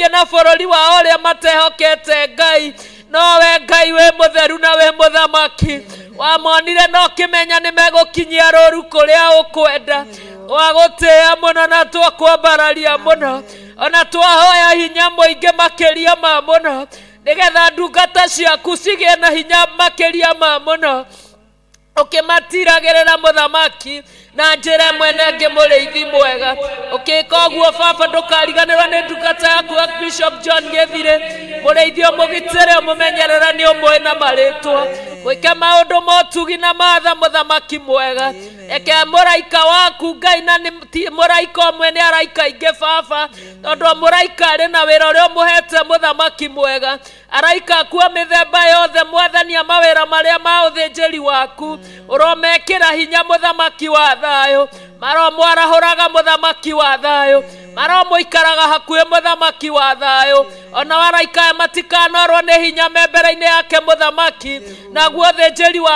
Magĩthiĩ na bũrũri wao ũrĩa matehokete Ngai, nowe Ngai wĩ mũtheru na wĩ mũthamaki. Wamonire na ũkĩmenya nĩ megũkinyia rũru kũrĩa ũkwenda. Twagũtĩĩa mũno na twakwambararia mũno, ona twahoya hinya mũingĩ makĩria ma mũno, nĩgetha ndungata ciaku cigĩe na hinya makĩria ma mũno, ũkĩmatiragĩrĩra mũthamaki na njĩra ĩmwe na ĩngĩ. Mũrĩithi mwega, ũkĩka ũguo baba, ndũkariganĩrwo nĩ ndungata yaku ya Bishop John Gĩthirĩ. Mũrĩithi, ũmũgitĩre, ũmũmenyerere, nĩ ũmũĩ na marĩtwa. Gwĩke maũndũ ma ũtugi na matha. Mũthamaki mwega, reke mũraika waku Ngai, na nĩ ti mũraika ũmwe, nĩ araika aingĩ baba, tondũ mũraika arĩ na wĩra ũrĩa ũmũhete. Mũthamaki mwega, araika aku a mĩthemba yothe, mwathani, a mawĩra marĩa ma ũthĩnjĩri waku, ũromekĩra hinya. Mũthamaki wa thayũ, maromwarahũraga. Mũthamaki wa thayũ, maromũikaraga hakuhĩ. Mũthamaki wa thayũ, ona araika aya matikanorwo nĩ hinya me mbere-inĩ yake. Mũthamaki, naguo ũthĩnjĩri waku.